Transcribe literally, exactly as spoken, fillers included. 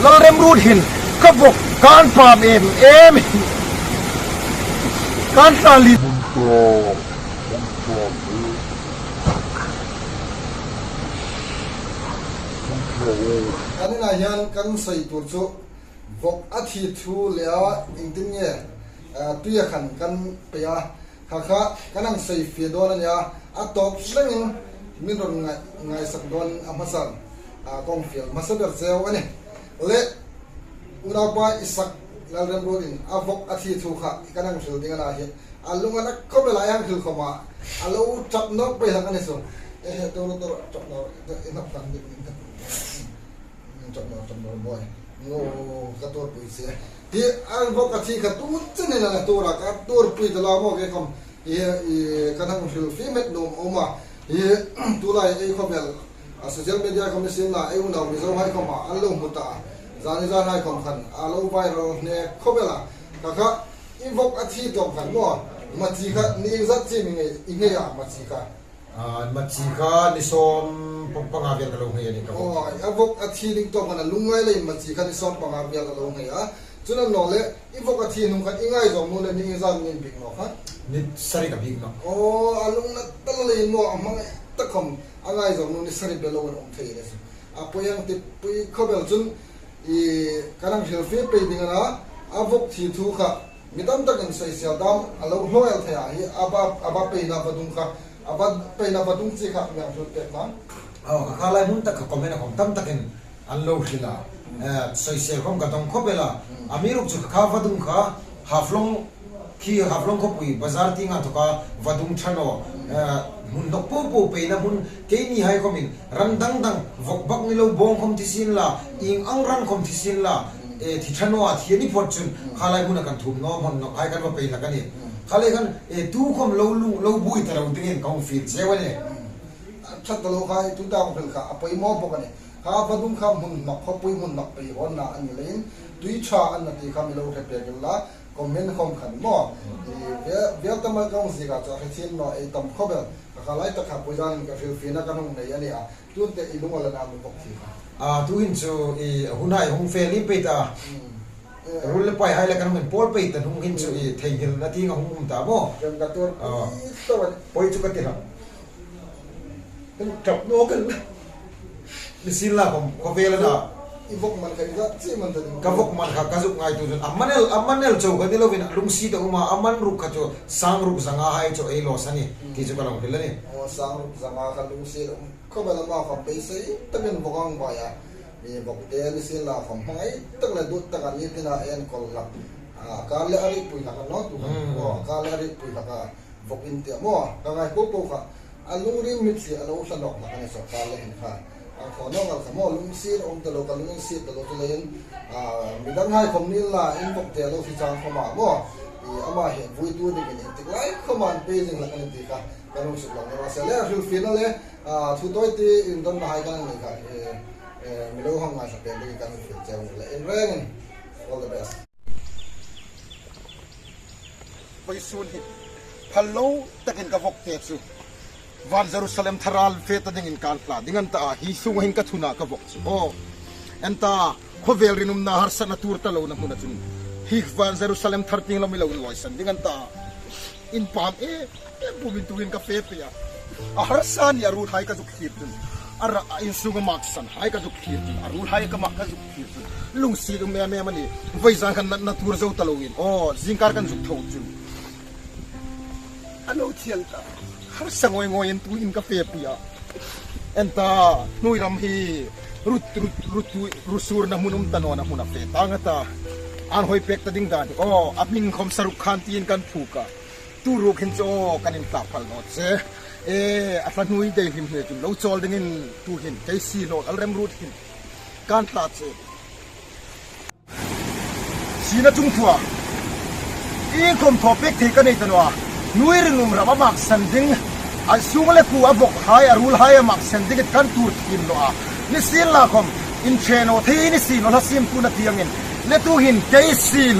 Lalremruot hin ka vawk kan pam em em. Kan tla li. Kan ina hian kan sawi tur chu vawk a thi thu le a, iengtin nge, a, tuia khan kan pe a, kha kha kan hang sawi fie dawn a nia, a tawp hlengin min rawn ngai-, ngaisak dawn a hmasan, a, kawng fiel hmasa ber cheu a ni. Le, unaupa Isak Lalremruotin a vawk a thi thu kha kan hang hril ding a na hi, a lung a na khawp el a, hang hril khawma a lo ṭap nawk pei hlak a ni chu. E, he, tur, tur, ṭap nawk, i nawk kan dik, dik. Ṭap nawk, ṭap nawk mawi. Ngo, ka tuar pui che. Hi, a vawk a thi kha tu chen in a na tura, ka tuar pui ta la maw ke khawm. Hi, i, kan hang hril fie met nuom a awm a. Hi, tulai ei khawvel, a, social media khawm ni sien la, ei unau Mizohai khawma an lo hmu ta a. Zani zanhai khawm khan a lo viral hne khawp el a. Kha kha, i vawk a thi tawp khan maw, machi kha ni engzat chi mi ngei, i ngei a machi kha. A, machi kha ni sawm pa-, panga vel ka lo nghei a ni ka vawk. Aw, a vawk a thi ding tawp khan a lungngai leiin machi kha ni sawm panga vel ka lo nghei a. Chun a naw le, i vawk a thi hnung khan i ngaizawng nu le ni engzat ni bik naw kha? Ni sari ka bik nawh. Aw, a lung na ta la leiin maw, a hmangai tak khawm a ngaizawng nu ni sari bek lo an awm thei le chu. A poi ang ti pui khawp el chun, i, kan hang hril fie pei ding a na, a vawk thi thu kha mi tam takin sawisel dam a lo hlaw el thei a, hi a va, a va peina vadung kha, a va peina vadung chi kha mi hang hril pek ta. Aw, kha kha lai hmun tak kha comment a khawm tam takin an lo hril a. Eh, sawisel khawm ka dawng khawp el a. Amiruokchu kha vadung kha Haflong khi Haflong khawpui bazar tienga inthoka vadung ṭha naw, eh, hmun hnawk po po peina hmun, keinihai khawmin ran dang dang, vawk bak ni lo bawng khawm ti sien la, ieng ang ran khawm ti sien la, eh, thi ṭha naw a, thi a ni phawt chun kha lai hmuna kan thum naw, hmun hnawkhai kan va pei hlak a ni. Kha lai khan, eh, tu khawm lo lu, lo buoi ta lo dingin ka hung fiel cheu a ni. A ṭha ta lo khai, tu ta hung fel kha, a poimaw bawk a ni. Kha vadung kha hmun hnawk, khawpui hmun hnawk pei hawnna a ni leiin, tui ṭha an na ti kha mi lo hre pek inla, comment khawm khan maw. I ve-, vel tam a ka hung ziek a chu a hre thin naw ei tam khawp el. Kha kha lai tak kha poizanin ka hrilfiena kan hung nei a ni a. Tun te i lung a la na mi bawk thi kha. A, tuhin chu i hunhai hung fe lim pei ta. Hmm. Eh. Ruol le paihai le kan hung inpawl pei ta hnung hin chu i theinghilna tieng a hung um ta maw. Kan ka tur. Aw. Pui tawh a ni. Poi chu ka ti hlak. Kan ṭap nawk el. Ni sien la khawm, khawvel a na. I vawk man kha i zat chi man ta ding. Ka vawk man kha ka zuk ngaituo chun. A man el, a man el chau kha ni lovin, a lungsiet a um a, a man ruk kha chu, sang ruk zanga hai chu ei loss a ni. Mm. Ti chu ka lo hril a ni. Aw, sang ruk zanga kha lungsiet a um. Khawvel a ma khawm beisei takin vawk ang vai a. Mi vawk te ni sien la khawm hmangai tak le dut tak a ni tina enkawl hlak. A, kar le a ri pui hlak a naw tu kha. Mm. Aw, kar le a ri pui hlak a. Vawk in ti a maw, ka ngai po po kha. A lungril mitthli a lo hla nawk hlak a ni sawrkar le hin kha. A khaw nawk ngal kha maw, lungsiet a um ta lo, ka lungsiet ta lo chu leiin, a, midang hai khawm ni la, in vawk te a lo hri chang khawma maw. I ama hi vuitu dingin intik lai khawma an pei zing hlak a ni ti kha. Ka lungsuklawk ni raw se le, a hrilfiena le, a, thu tawi ti indawnna hai kan nei kha. E, e, mi lo hang ngaithla pek dingin kan hrilfie cheu le. In rengin, all the best. Vawisun hi phal lo takin ka vawk te chu van Jerusalem thar a fe ta dingin kan tla ding an ta a, hi sunga hin ka thuna ka vawk chu. Aw, en ta, khawvel rinumna harsatna tuor ta lona hmuna chun hi van Jerusalem thar tieng lo mi lo inlawisan ding an ta. Inpam e, e, pumin tuin ka fe pei a. A harsa ni a ruolhai ka zuk thlir chun. A ra, a insunga maksanhai ka zuk thlir chun. A ruolhai ka mak ka zuk thlir chun. Lungsiet um em em a ni. Vawi zan khan natna tuor zo ta loin. Aw, zingkar kan zuk tho chun. A lo thial ta. Harsa ngoi ngoiin tuin ka fe pui a. En ta, hnuoi ram hi. Ru, ru, ru, tu, ru surna hmun um ta nawna hmuna fe ta nga ta. An hawi pek ta ding dan. Aw, a hming khawm Saruk Khan tiin kan phuok a. Tu ruok hin chu aw kan intla phal naw che. E, a hla hnuoi dei hrim hrim chun lo chawl dingin tu hin kei si lo Lalremruot hin kan tla che. Sina chung thua. Iengkhawm thaw pek thei ka nei ta naw a. Hnuoi rinum ram a maksan ding. A sung le kuo a vawkhai, a ruolhai a maksan ding kan tuor thim naw a. Ni sien la khawm, inṭhe naw thei ni si naw hla siemtuna ti angin. Le tu hin kei si lo